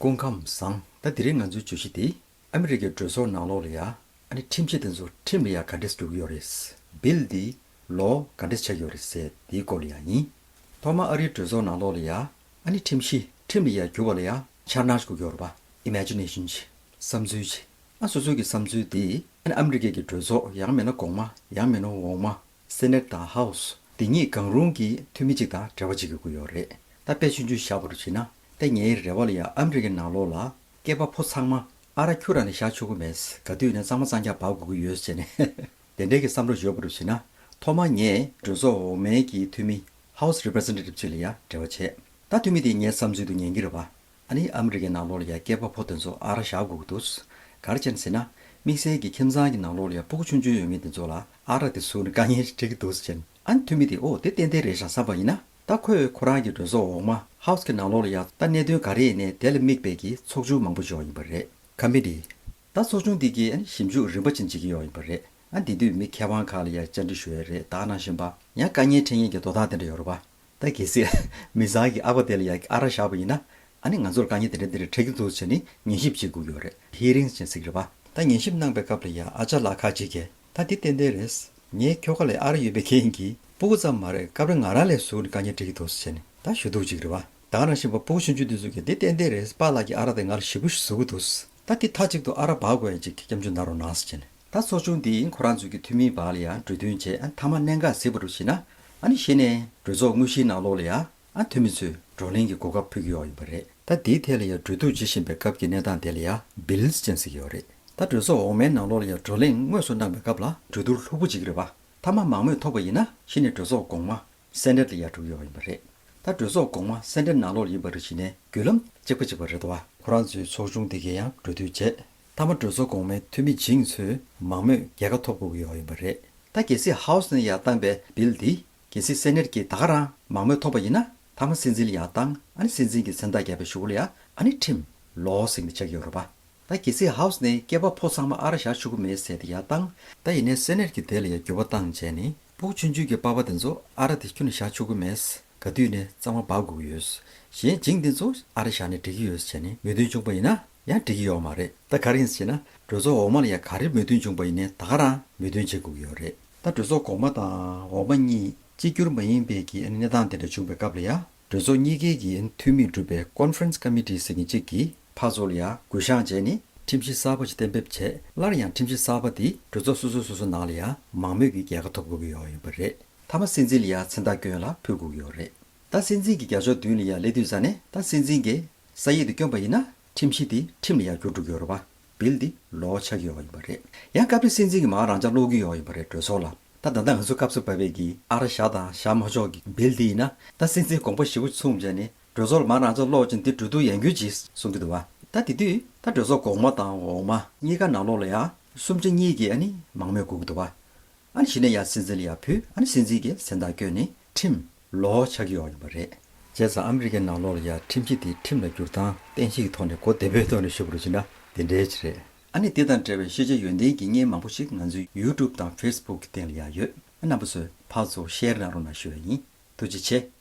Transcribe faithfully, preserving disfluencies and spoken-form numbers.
སྐུ་ཁམས་བཟང་། ད་དེ་རིང་ང་ཚོའི་བརྗོད་གཞི་དེ། ཨ་མི་རི་ཀའི་གྲོས་ཚོགས་ནང་ལོགས་ལ་ཡ། ཨ་ནི་ཁྲིམས་གཞི་དེ་ཚོ་ཁྲིམས་ལ་ཡ་ག་འདྲས་འགྲོ་གི་ཡོད་རེད། བིལ་འདི་ལོ་ག་འདྲས་ཆགས་ཀྱི་ཡོད་རེད་ཟེར་དེའི་སྐོར་ལ་ཡ་ཡིན། ཐོག་མར་ཨ་རིའི་གྲོས་ཚོགས་ནང་ལོགས་ལ་ཡ། ཨ་ནི་ཁྲིམས་གཞི་ཁྲིམས་ལ་ཡ་བསྒྱུར་བ་ལ་ཡ་འཆར་སྣང་ཞིག་དགོས་ཀྱི་ཡོད་རེད་པ། ཨི་མེ་ཇི་ནེ་ཤན་ཅིག་བསམ་ཚུལ་ཅིག་ཨ་སོ་སོའི་གི་བསམ་ཚུལ་དེ་ཨ་ནི་ཨ་མི་རི་ཀའི་གི་གྲོས་ཚོགས་ཡང་མིན་ན་གོང་མ་ཡང་མིན་ན་འོག་མ། སེ་ནེ་ཊི་དང་ཧའུ་སི་དེ་གཉིས་གང་རུང་གི་འཐུས་མི་གཅིག་དང་འབྲེལ་བ་བྱེད་དགོས་ཀྱི་ཡོད་རེད། ད་དཔེ་ཆུང་ཆུང་བཞག་པ་རུ་བྱས་ན། ད་ངའི་རེ་བ་ལ་ཡ་ཨ་མི་རི་ཀའི་ནང་ལོགས་ལ་སྐྱེས་པ་ཕོ་ཚང་མ་ཨ་ར་ཁྱུ་ར་ནས་བཞག་ཆོག་གི་མེད། ག་དུས་ནས་གཙང་མ་གཙང་རྐྱང་འབག་དགོས་ཀྱི་ཡོད་ཟེར་ནས་དེ་འདྲའི་གི་བསམ་བློ་ཡོད་པ་རུ་བྱས་ན། ཐོག་མར་ངས་གྲོས་ཚོགས་འོག་མའི་གི་འཐུས་མི་House Representative ཅིག་ལ་ཡ་འབྲེལ་བ་བྱས། ད་འཐུས་མི་དེས་ངའི་བསམ་ཚུལ་དུ་ཉན་གྱི་རེད་པ། ཨ་ནི་ཨ་མི་རི་ཀའི་ནང་ལོགས་ལ་ཡ་སྐྱེས་པ་ཕོ་དེ་ཚོ་ཨ་ར་བཞག་དགོས་ཀྱི་འདུག་ག་རེ་བྱས་ནས་ཟེར་ན། དམིགས་བསལ་གྱི་ཁྱིམ་ཚང་གི་ནང་ལོགས་ལ་ཡ་སྤུ་གུ་ཆུང་ཆུང་ཡོད་མཁན་དེ་ཚོ་ལ་ཨ་ར་དེ་བཟུང་ནས་དཀའ་ངལ་འཕྲད་ཀྱི་འདུག་ཟེར་བྱས་ནས། ཨ་ནི་འཐུས་མི་དེས་ཨོ་དེ་ཏན་ཏན་རེད་ཤག་བསམ་པ་ཡིན་ན། ད་ཁོས་ཁོ་རང་གི་གྲོས་ཚོགས་འོག་མ་ཧའུ་སི་གི་ནང་ལོགས་ལ་ཡ་ད་གནད་དོན་ག་རེ་ཡིན་ནའི་དེ་ལ་དམིགས་པའི་གི་ཚོགས་ཆུང་མང་པོ་ཞིག་ཡོད་ཡིན་པ་རེད། ཀ་མི་ཊི། ད་ཚོགས་ཆུང་འདི་གིས་ཨ་ནི་ཞིབ་འཇུག་རིམ་པ་ཅན་བྱེད་ཀྱི་ཡོད་ཡིན་པ་རེད། ཨ་འདི་དུས་མི་མཁས་དབང་ཁག་ལ་ཡ་བཅར་འདྲི་ཞུ་ཡ་རེད། ད་ག་ནང་བཞིན་པ་ཡང་དཀའ་ངལ་འཕྲད་མཁན་གྱི་དོ་བདག་དེ་འདྲ་ཡོད་རེད་པ། ད་གལ་སྲིད་མི་ཚང་གི་ཨ་ཕ་དེ་ལ་ཡ་ཨ་ར་བཞག་པ་ཡིན་ན། ཨ་ནི་ང་ཚོར་དཀའ་ངལ་དེ་འདྲ་དེ་འདྲ་འཕྲད་ཀྱི་འདུག་ཟེར་ནས་ཉན་ཞིབ་བྱེད་དགོས་ཀྱི་ཡོད་རེད། ཧི་རིང་ཟེར་ཟེར་གྱི་རེད་པ། ད་ཉན་ཞིབ་གནང་པའི་སྐབས་ལ་ཡ་ཨ་ཅག་ལགས་ཁ་ཅིག་གིས་ད་འདི་ཏན་ཏན་རེད། ངའི་ཁྱོ་ག་ལ་ཨ་ར་ཡོད་པའི་རྐྱེན་གྱིས་སྤུ་གུ་ཙམ་མ་རེད། སྐབས་རེ་ང་རང་ལས་ཟུག་ནས་དཀའ་ངལ་འཕྲད་ཀྱི་འདུག་ཟེར་ནས་ད་ཞུ་གཏུག་བྱེད་ཀྱི་རེད་པ། ད་ག་ནང་བཞིན་པ་སྤུ་གུ་ཆུང་ཆུང་དེ་ཚོ་གིས་འདི་ཏན་ཏན་རེད། པཱ་ལགས་ཀྱི་ཨ་ར་དེ་ང་ལ་ཞེ་པོ་ཞིག་ཟུག་གི་འདུག་ད་འདི་མཐའ་གཅིག་ཏུ་ཨ་ར་འབག་དགོས་ཡ་ཅིག་སྐྱབས་འཇུག་གནང་རོགས་གནང་ཟེར་བྱས་ནས། ད་ཚོགས་ཆུང་འདིས་ཁོ་རང་ཚོའི་གི་འཐུས་མིའི་བར་ལ་ཡང་གྲོས་མཐུན་བྱས། ཨ་མཐའ་མ་གནད་འགག་གཟིགས་པ་རུ་བྱས་ན། ཨ་ནི་གཞི་ནས་གྲོས་ཚོགས་དངོས་གཞིའི་ནང་ལོགས་ལ་ཡང་ཨ་འཐུས་མི་ཚོས་བགྲོ་གླེང་གི་གོ་སྐབས་ཕུལ་གྱི་ཡོད་ཡིན་པ་རེད། ད་དེའི་ཐད་ལ་ཡང་གྲོས་བསྡུར་བྱེད་བཞིན་པའི་སྐབས་ཀྱི་གནས་སྟངས་དེ་ལ་ཡང་བིལ་ཅན་ཟེར་གྱི་ཡོད་རེད། ད་གྲོས་ཚོགས་འོག་མའི་ནང་ལོགས་ལ་ཡང་བགྲོ་གླེང་དངོས་སུ་གནང་པའི་སྐབས་ལ་གྲོས་བསྡུར་ལྷུག་པོ་བྱེད་ཀྱི་རེད་པ། མཐའ་མ་མང་མོས་ཐོབ་པ་ཡིན་ན་གཞི་ནས་གྲོས་ཚོགས་གོང་མ་སེ་ནེ་ཊི་ལ་ཡར་འགྲོ་གི་ཡོད་ཡིན་པ་རེད། ད་གྲོས་ཚོགས་གོང་མ་སེ་ནེ་ཊི་ནང་ལོགས་ལ་ཡིན་པ་རེད་བྱས་ནས་བརྒྱུད་ལམ་གཅིག་པ་གཅིག་པ་རེད་དོ། ཁོ་རང་ཚོའི་ཚོགས་ཆུང་དེ་གས་ཡང་གྲོས་བསྡུར་བྱས། མཐའ་མ་གྲོས་ཚོགས་གོང་མའི་འཐུས་མི་ཇིང་ཚོས་མང་མོས་རྒྱལ་ཁ་ཐོབ་དགོས་ཀྱི་ཡོད་ཡིན་པ་རེད། ད་གལ་སྲིད་ཧའུ་སི་ནས་ཡར་བཏང་པའི་བིལ་འདི་གལ་སྲིད་སེ་ནེ་ཊི་གིས་ད་ག་རང་མང་མོས་ཐོབ་པ་ཡིན་ན། མཐའ་མ་སྲིད་འཛིན་ལ་ཡར་བཏང་། ཨ་ནི་སྲིད་འཛིན་གྱིས་མཚན་རྟགས་བརྒྱབ་པའི་གཞུག་ལ་ཡ་ཨ་ནི་ཁྲིམས་ལོ་ཟེར་ནས་ཆགས་ཀྱི་ཡོད་རེད་པ། ད་གལ་སྲིད་ཧའུ་སི་ནས་སྐྱེས་པ་ཕོ་ཚང་མ་ཨ་ར་བཞག་ཆོག་གི་མེད་ཟེར་ཏེ་ཡར་བཏང་། ད་ཡིན་ནའི་སེ་ནེ་ཊི་གིས་དེ་ལ་ཡ་འགྱུར་བ་བཏང་བྱས་ནས་སྤུ་གུ་ཆུང་ཆུང་གི་པ་ཕ་དེ་ཚོ་ཨ་ར་དེ་ཁྱོན་ནས་བཞག་ཆོག་གི་མེད། ག་དུས་ནས་གཙང་མ་འབག་དགོས་ཀྱི་ཡོད། གཞན་ཇིང་དེ་ཚོ་ཨ་ར་བཞག་ནས་འགྲིག་གི་ཡོད་ཟེར་ནས་མོས་མཐུན་བྱུང་པ་ཡིན་ན་ཡང་འགྲིག་གི་ཡོད་མ་རེད། ད་ག་རེ་ཡིན་ཟེར་ན། གྲོས་ཚོགས་འོག་མ་ལ་ཡ་ག་རེ་མོས་མཐུན་བྱུང་པ་ཡིན་ནའི་ད་ག་རང་མོས་མཐུན་བྱེད་དགོས་ཀྱི་ཡོད་རེད། ད་གྲོས་ཚོགས་གོང་མ་དང་འོག་མ་གཉིས་གཅིག་གྱུར་མ་ཡིན་པའི་གི་གནས་སྟངས་དེ་འདྲ་བྱུང་པའི་སྐབས་ལ་ཡ། གྲོས་ཚོགས་གཉིས་ཀའི་གི་འཐུས་མིས་གྲུབ་པའི་Conference Committee ཟེར་མཁན་གཅིག་གིས་ཕར་ཚུར་ལ་ཡ་གུས་བཤངས་བྱས་ནས་ཁྲིམས་གཞི་གསར་པ་ཞིག་གཏན་འབེབས་བྱས། སླར་ཡང་ཁྲིམས་གཞི་གསར་པ་དེ་གྲོས་ཚོགས་སོ་སོ་སོ་སོ་ནང་ལ་ཡ་མང་མོས་ཀྱི་རྒྱལ་ཁ་ཐོབ་དགོས་ཀྱི་ཡོད་ཡིན་པ་རེད། མཐའ་མ་སྲིད་འཛིན་ལ་ཡ་མཚན་རྟགས་བསྐྱོན་ལ་ཕུལ་དགོས་ཀྱི་ཡོད་རེད། ད་སྲིད་འཛིན་གྱི་རྒྱབ་ལྗོངས་མདུན་ལ་ཡ་སླེབས་དུས་ཙ་ནས། ད་སྲིད་འཛིན་གྱིས་ས་ཡིག་དེ་བསྐྱོན་པ་ཡིན་ན་ཁྲིམས་གཞི་དེ་ཁྲིམས་ལ་ཡ་འགྱུར་འགྲོ་གི་ཡོད་རེད་པ། བིལ་འདི་ལོ་ཆགས་ཀྱི་ཡོད་ཡིན་པ་རེད། ཡང་སྐབས་རེ་སྲིད་འཛིན་གྱིས་མར་རང་འཇགས་སློག་གི་ཡོད་ཡིན་པ་རེད་གྲོས་ཚོགས་ལ། ད་ད་ལྟ་ང་ཚོ་སྐབས་སུ་བབས་པའི་གི་ཨ་ར་བཞག་དང་བཞག་མ་ཆོག་གི་བིལ་འདི་ཡིན་ན། ད་སྲིད་འཛིན་དགོངས་པ་ཞེ་པོ་ཚོམས་བྱས་ནས་གྲོས་ཚོགས་ལ་མར་རང་འཇགས་སློག་ཅིང་དེ་གྲོས་བསྡུར་ཡང་བསྐྱར་གྱིས་གསུང་གི་འདུག་བ། ད་དེ་དུས་ད་གྲོས་ཚོགས་གོང་མ་དང་འོག་མ་གཉིས་ཀ་ནང་ལོགས་ལ་ཡ་གསུམ་ཆ་གཉིས་ཀྱིས་ཨ་ནི་མང་མོས་དགོས་ཀྱི་འདུག་བ། ཨ་ནི་གཞི་ནས་ཡ་སྲིད་འཛིན་ལ་ཡ་ཕུལ། ཨ་ནི་སྲིད་འཛིན་གྱིས་མཚན་རྟགས་བསྐྱོན་ནས་ཁྲིམས་ལོ་ཆགས་ཀྱི་ཡོད་ཡིན་པ་རེད། བྱས་ཙང་ཨ་མི་རི་ཀའི་ནང་ལོགས་ལ་ཡ་ཁྲིམས་གཞི་དེ་ཁྲིམས་ལ་བསྒྱུར་སྟངས་གཏན་འཁེལ་གྱི་ཐོག་ནས་གོ་བདེ་པོའི་ཐོག་ནས་ཞུ་བ་རུ་ཕྱིན་ན་དེ་འདྲའི་ཅིག་རེད། ཨ་ནི་དེ་དང་འབྲེལ་བའི་ཤེས་བྱ་ཡོན་ཏན་གྱི་བརྙན་མང་པོ་ཞིག་ང་ཚོའི་YouTube་དང་Facebook་གི་སྟེང་ལ་ཡ་ཡོད། ཨ་རྣམ་པ་ཚོས་ཕར་ཚུར་ཤེར་གནང་རོགས་གནང་ཞུ་ཡ་ཡིན། ཐུགས་རྗེ་ཆེ།